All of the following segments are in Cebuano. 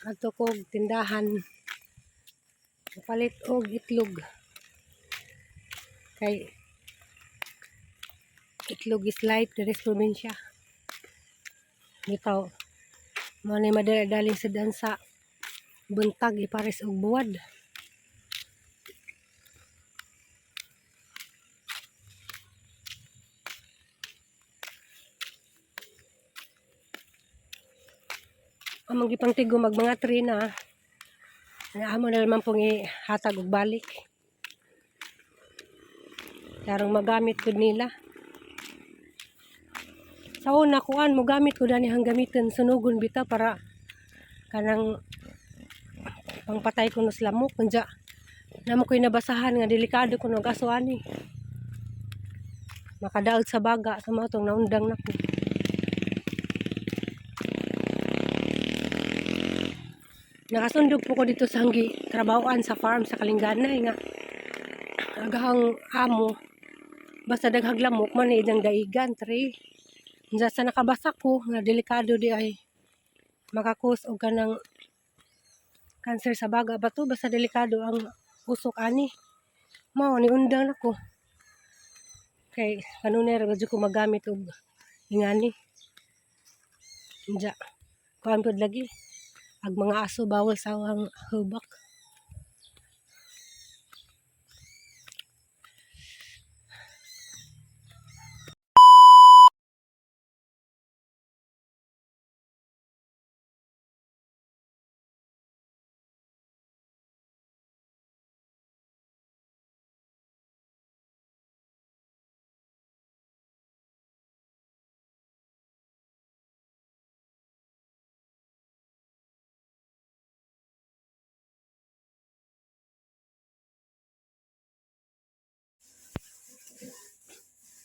Adto kog tindahan. Palit og itlog. Kay itlog is life diri sa probinsya. Bitaw mao ni madali-daling sa dansa buntag ipares og buwad. Among gipangtigo mag mga tree na amo na naman pong ihatag og balik. Karong magamit pud nila. Sa una kuan mo gamit ko dani hang gamiton sunugon bitaw para kanang pangpatay kuno sa lamok unya namo ko'y nabasahan nga delikado kuno ang aso ani. Makadaog sa baga sa mao tong naundang nako. Nakasundog po ko dito sa hanggi trabahoan sa farm sa Kalinganay nga agahang amo basta daghang lamok man ni idang daigan tre. Unsa sa nakabasa ko nga delikado di ay makakos og kanang cancer sa baga ba to, basta delikado ang usok ani. Mao ni undang nako. Kay kanunay ra jud ko magamit og ingani. Unja kuan pud lagi ag mga aso bawal sa ang hubak.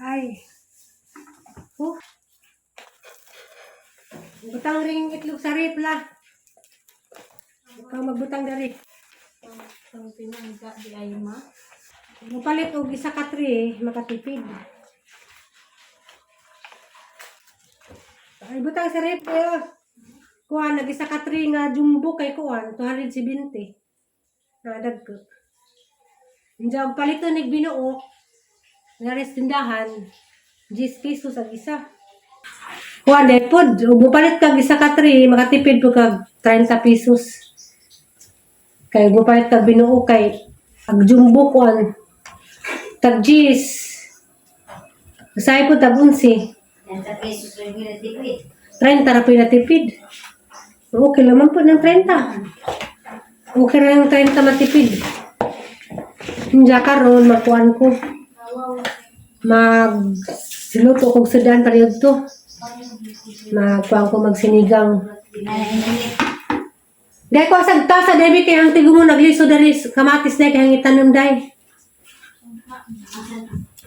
Ay. Oh. Butang ring itlog sa rep la. Ikaw magbutang dari. Ang pinangga di ay ma. Mupalit og isa ka tray, makatipid. Ay, butang sa rep eh. Kuan nag isa ka tray nga jumbo kay kuan 270. Nadag ko. Unja og paliton nig binuok nga tindahan 10 pesos ang isa. Kuan dai pod, ug mupalit kag isa ka tray, makatipid po kag 30 pesos. Kay mupalit kag binuok kay ag jumbo kuan tag 10. Usahay po tag 11. 30 pesos rin yung natipid. 30 ra po yung natipid. Okay naman po ng 30. Okay ra yung 30 matipid. Hindi karon magkuan ko. Mag siluto kog sudan period to. Magkuan ko magsinigang. Dahil ko asag tasa debi kay ang tigo mo nagliso dali kamatis dai kay ang itanom dai.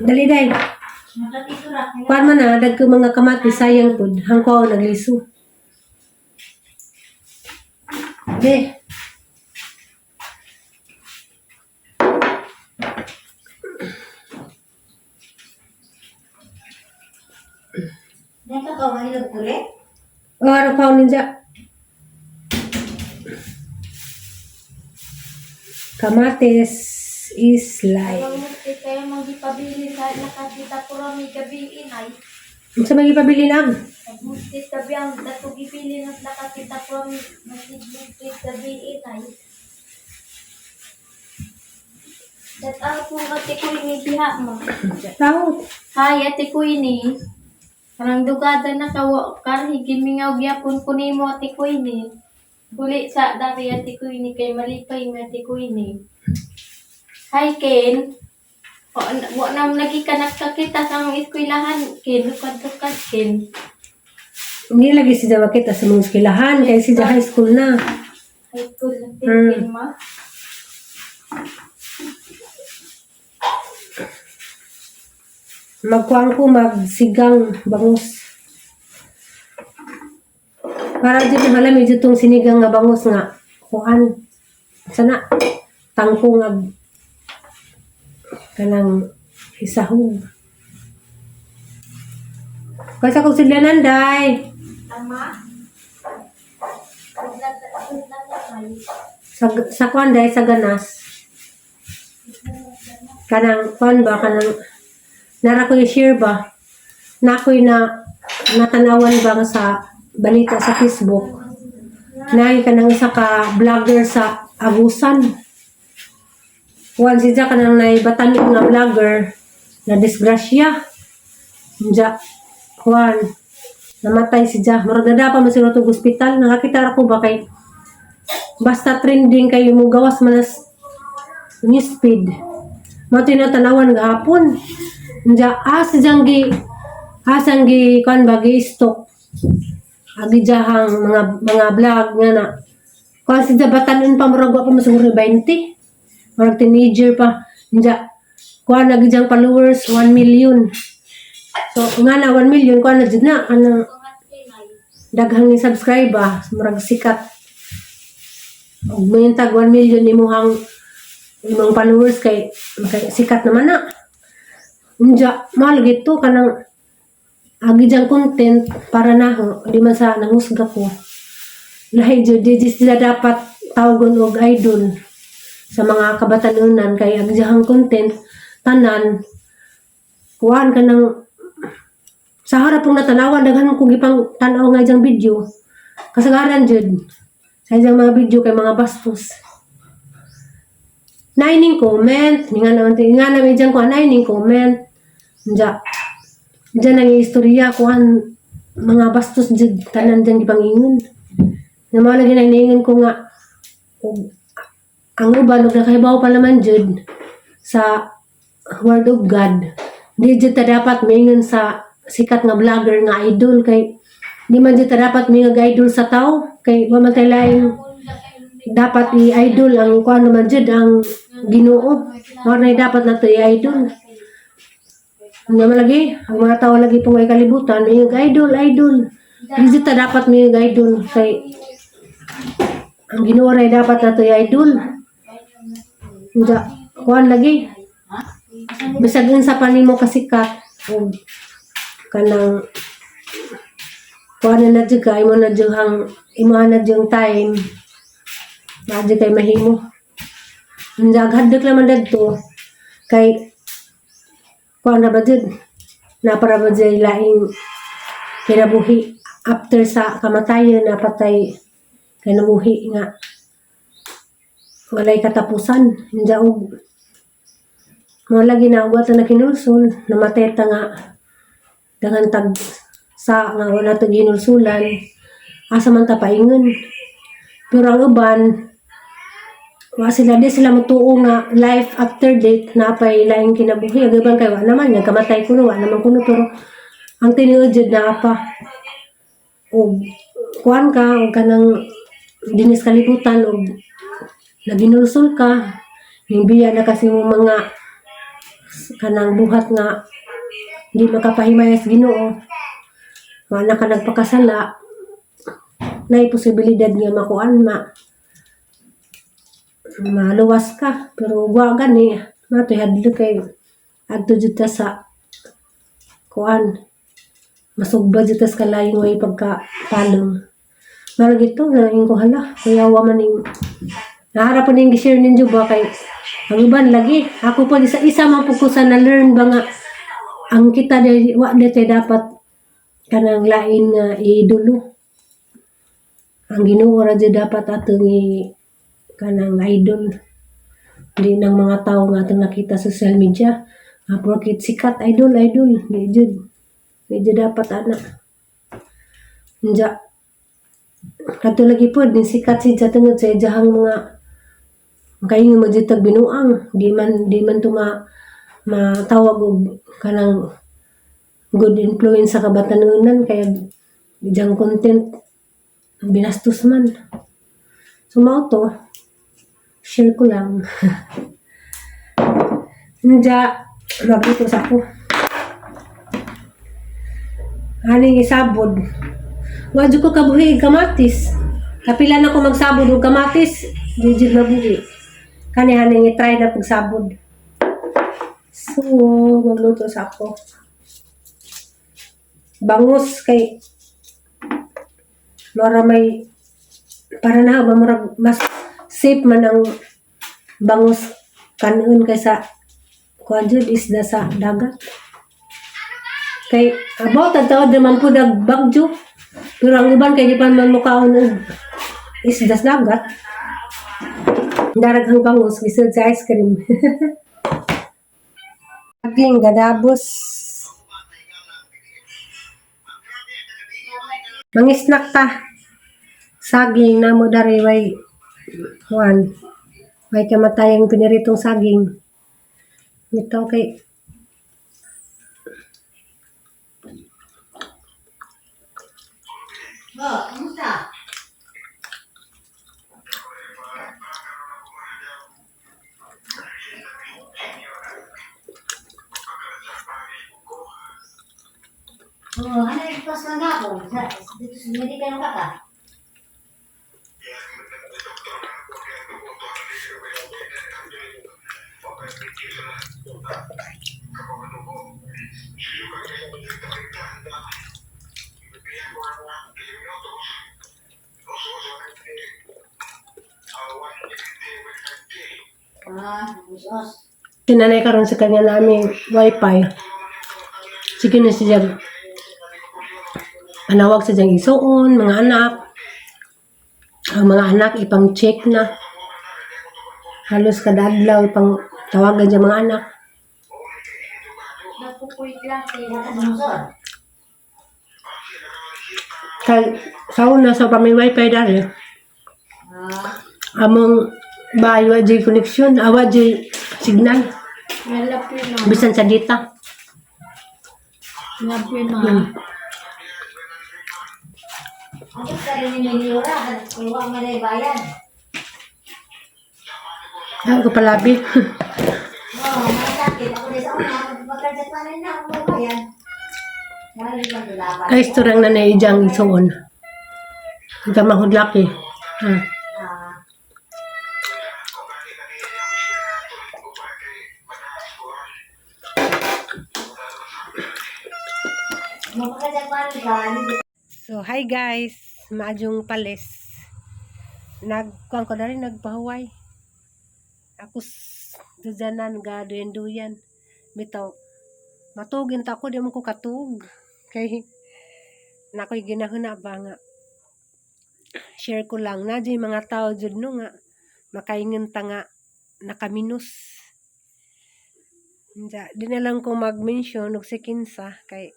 Dali dai. Kuan man na dag ko mga kamatis sayang pud hangko nagliso. De. Dito ka mahilog kulit? Oh, araw pa ninja. Kamatis is life. Ang kayo magipabili sa nakakita ko rami gabi inay. Unsa may ipabili lang? Nagmustit gabi ang datog ipili ng nakakita ko rami nagmustit gabi inay. Shout out po Ate Queenie diha mo. Tao. Hi Ate Queenie. Karang dugada na kawa karhi gimingaw gyapon ko nimo Ate Queenie. Huli sa dari Ate Queenie kay malipay mi Ate Queenie. Hi Ken. O, wa na lagi ka nakakita sa ang eskwelahan Ken, lukad-lukad Ken. Hindi lagi siya makita sa mga eskwelahan kay siya high school na. High school na Ken ma. Magkuang ko magsigang bangus. Para dito hala medyo tong sinigang nga bangus nga kuan sana tangko nga kanang isahog. Kasi kung sila nanday. Tama? Good luck, good luck. Sa kuan dahil sa ganas. Kanang kuan ba, kanang nara ko i-share ba na ako'y na natanawan ba nga sa balita sa Facebook na kanang isa ka vlogger sa Agusan. Kuan siya, kanang naibatan nga vlogger na disgrasya. Diya, kuan, namatay si Jah. Murag nada pa man siguro tong ospital. Nakakita ra ko ba kay basta trending kayo mo gawas manas newsfeed. Mao tinatanawan gahapon. Diya, as diyang gi asang gi kuan ba, gi stalk. Agi diyahang mga vlog nga na. Kuan si batanon pa, murag wa pa man siguro 20. Murag teenager pa. Diya, kuan lagi diyang followers 1 million. So nga na 1 million, kuan na jud na kanang daghang ni subscribe ba, murag sikat. Og mayintag 1 million imuhang imong followers kay sikat naman na. Unja, mahal gito kanang agi diyang content para naho, di man sa nangusga ko. Lahi jud, di jud sila dapat tawgon og idol sa mga kabatanunan kay agi diyang content tanan kuan kanang sa harap pong natanawan, daghan ko gipang tan-aw nga diyang video, kasagaran jud sa iyang mga video kay mga bastos. Naining comment nga naman nga naman diyang kuan, naining comment Diya diyan ang istorya kuan, mga bastos jud tanan diyang gipangingon nga mao lagi na iniingon ko nga og ang uban og nakahibaw pa naman jud sa word of God, di jud ta dapat maingon sa sikat nga vlogger nga idol kay di man jud ta dapat maingon idol sa tao kay wa man tay laing dapat i-idol. Ang kuan naman jud, ang Ginoo mao na dapat nato i-idol. Nga man lagi ang mga tao lagi pong ay kalibutan maingon idol idol. Di jud ta dapat maingon idol kay ang Ginoo ra dapat nato i-idol. Nga kuan lagi, bisag unsa pa nimo kasikat og kanang kuan na jud ka, imo na jud hang imo na jud time na jud kay mahimo. Unya hadlok naman dadto kay kuan na ba jud na para ba jud laing kinabuhi after sa kamatayan, napatay kinabuhi nga walay katapusan. Unya og mo lagi na wa ta na kinulsul, namatay ta nga daghan tag sa nga wala ta ginulsulan, asa man ta paingon? Pero ang uban, wa sila, di sila motuo nga life after death na pay laing kinabuhi. Ang uban kay wa naman nagkamatay kuno, wa naman kuno, pero ang tinuod jud naa pa. Og kuan ka og kanang dinis kalibutan og naginulsol ka, biya na kasi mo mga kanang buhat nga di makapahimaya sa Ginoo, wa na ka nagpakasala, naay posibilidad nga makuan ma maluwas ka. Pero wa gani matoy hadlok kay adto jud ta sa kuan, masugba jud ta sa kalayo ngay pagka palong. Marag ito na ko, hala, kuyawa man ning naharap pa ning gi-share ninyo ba kay ang uban lagi ako po isa isa man po ko sa na learn ba nga ang kita di wa di tay dapat kanang lain nga idolo. Ang Ginoo ra jud dapat atong i kanang idol, di ng mga tao nga atong nakita sa social media nga porkit sikat, idol idol. Di jud, di jud dapat ana. Unya kadto lagi pod ning sikat siya tungod sa iyahang mga makaingon mo jud tag binuang, di man to ma matawag og kanang good influence sa kabatanunan kay iyang content binastos man. So mao to, share ko lang. Unya magluto sa ako aning isabod. Wa jud ko kabuhi kamatis. Kapila na ko magsabod og kamatis, di jud mabuhi. Kani haning i-try na pagsabod. So magluto sa ako bangus kay mara may Para na ba murag mas safe man ang bangus kanon kaysa kuan jud isda sa dagat. Kay about ang taod naman po nagbagyo. Pero ang uban kay di pa man mukaon og isda sa dagat. Darag ang bangus gisud sa ice cream. Saging gadabos. Mangisnak ta. Saging namo dari way kuan. Way kamatayang piniritong saging. Ito kay. Oh, kamusta? Oh, ano yung pas lang ako? Dito sa medical ka ka? Ah, usos. Tinanay karon sa kanya naming wifi. Sige na siya. Anawag sa diyang isuon, mga anak. Ang mga anak ipang check na. Halos kada adlaw ipang tawagan siya mga anak. Napukoy klase. Sumusunod. Kay sa una sa pa may wifi dari. Ah, Among bayo wa connection, awa jay signal Nalapyo na. bisan sa data. Nalapyo na. Ano ka rin yung nilura? Kuha man ay bayan. Ay, ko palabi. Oo, masakit. Ako din sa una, magpagkarjat pa rin na ako may bayan. Dahil ibang dulapan. Kay istorang nanay ijang isuon. Ika mahudlaki. Ha. Ah. Magpagkarjat pa rin ka, hindi. So, hi guys. Maadyong palis. Nagkuan ko na rin, nagpahuway. Ako dujanan ga duyan-duyan. Bitaw, matugin ta ko, di mo ko katug. Kay, nakoy ginahuna ba nga. Share ko lang na dyan mga tao jud no nga makaingon ta nga nakaminus. Inja, di na lang ko mag-mention og si kinsa kay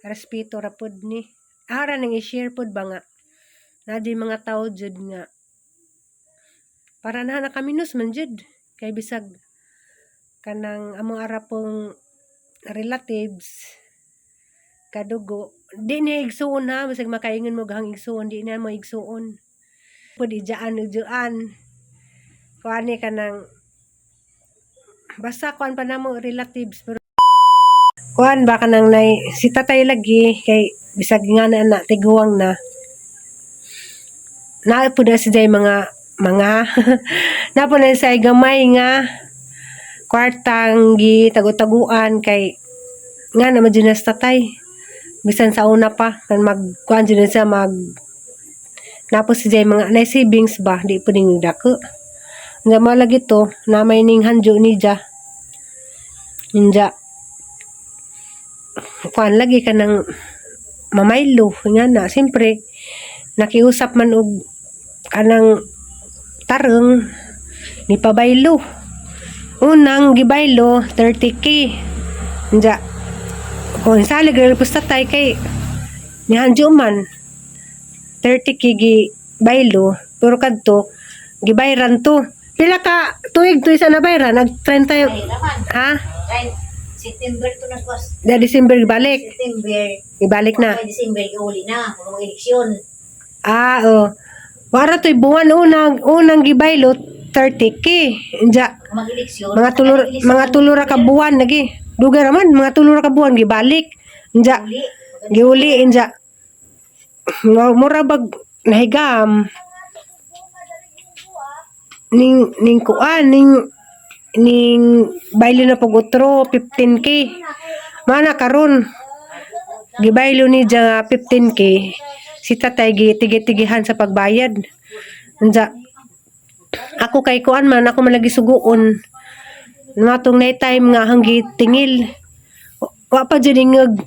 respeto ra pod ni. Ara nang i-share pod ba nga na di mga tao jud nga para na nakaminus man jud kay bisag kanang among ara pong relatives kadugo di niya igsuon ha, bisag makaingon mo gahang igsuon, di niya mo igsuon pud ijaan ujuan kuani kanang basta kuan pa namo relatives, pero kuan ba kanang nay si tatay lagi kay bisag nga na na tiguang na naa po na siya mga mga naa po na siya gamay nga kwartang gi tagu-taguan kay nga naman dyan na sa tatay bisan sa una pa kan mag kuan dyan na siya mag napo si jay mga nay savings ba di po ning dako nga malagi to na may ning hanjo ni ja inja kuan lagi ka ng mamaylo nga na siyempre nakiusap man og kanang tarong ni pabaylo. Unang gibaylo 30K. Inja kung salig ra pud tatay kay nihanjo man 30K gi baylo, pero kadto gibayran to pila ka tuig to isa na bayran nag 30. Ay, naman. Ha. Ay, September to na was. Da December balik. September. Ibalik na. Ay, December, uli na. Kung mga eleksyon. Ah, oh. Wara to'y buwan unang unang gibaylo 30K. Inja Kung mag-eleksyon. mga tulura ka buwan lagi. Dugay ra man mga tulura ka buwan gibalik. Inja Uli. giuli inja. Mura bag nahigam. Ning ning kuan ning ning baylo na pag utro 15K. Mana karon gibaylo ni nga 15K. Si tatay gi tigi-tigihan sa pagbayad. Unja ako kay kuan man ako man lagi suguon. Matong night time nga hanggi tingil. Wa pa jud ingag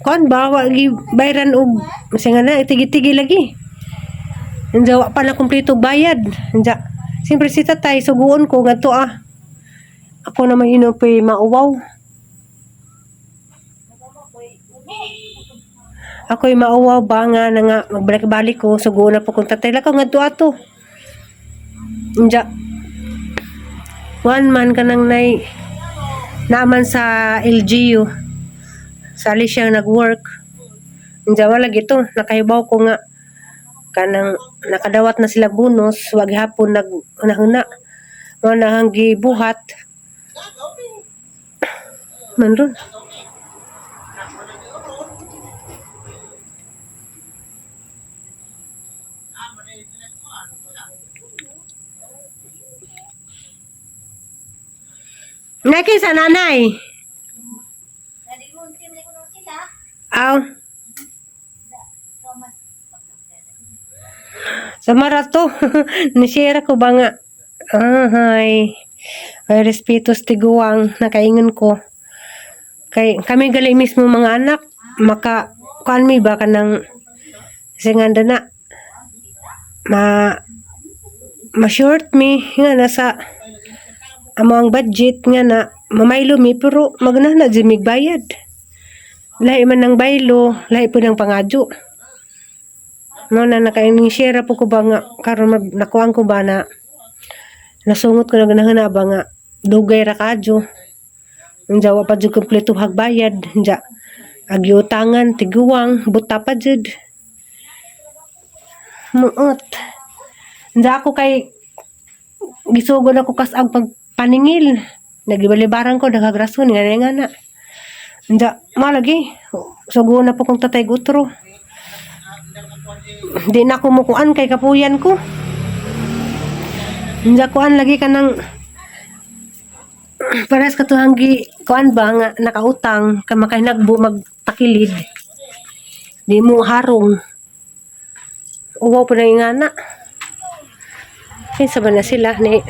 kuan ba wa gi bayran og kasi nga na tigi-tigi lagi. Unja wa pa na kumpleto bayad. Unja siyempre si tatay suguon ko ngadto ah. Ako naman inupay mauwaw. Ako'y mauwaw ba nga na nga magbalik-balik ko suguon na po kong tatay lakaw ngadto ato. Unja one man kanang nay naaman sa LGU. Sali siyang nag-work. Unja wala gito nakahibaw ko nga kanang nakadawat na sila bonus wag hapon nag hunahuna mao na ang gibuhat man ron. Nay kinsa nanay? Nalimunti mo ko sila. Aw, Thomas. sa marato. Ni-share ko ba nga? Ahay. Ay, respeto sa tiguang nakaingon ko. Kay kami gali mismo mga anak maka kuan mi ba kanang singanda na ma ma short mi nga nasa amo ang budget nga na mamaylo mi pero magnana jud mig bayad. Lahi man ng baylo, lahi po ng pangadyo. Mo na nakainin share po ko ba nga karon nakuan ko ba na nasungot ko na ganahan na ba nga dugay ra kadyo. Unja wa pa jud kompleto hagbayad, unja agyutangan tiguang buta pa jud. Muot. Unja ako kay gisugod ako kas-ag pagpaningil. Nagibalibaran ko nagagrason nga nga na. Unja malagi sugo na po kong tatay gutro. Di na ako mukuan kay kapuyan ko. Unja kuan lagi ka ng parehas ka tuhang gi kuan ba nga nakautang ka makahinagbo magtakilid. Di mo harong. Uwaw pa na ingana. Kinsa ba na sila ni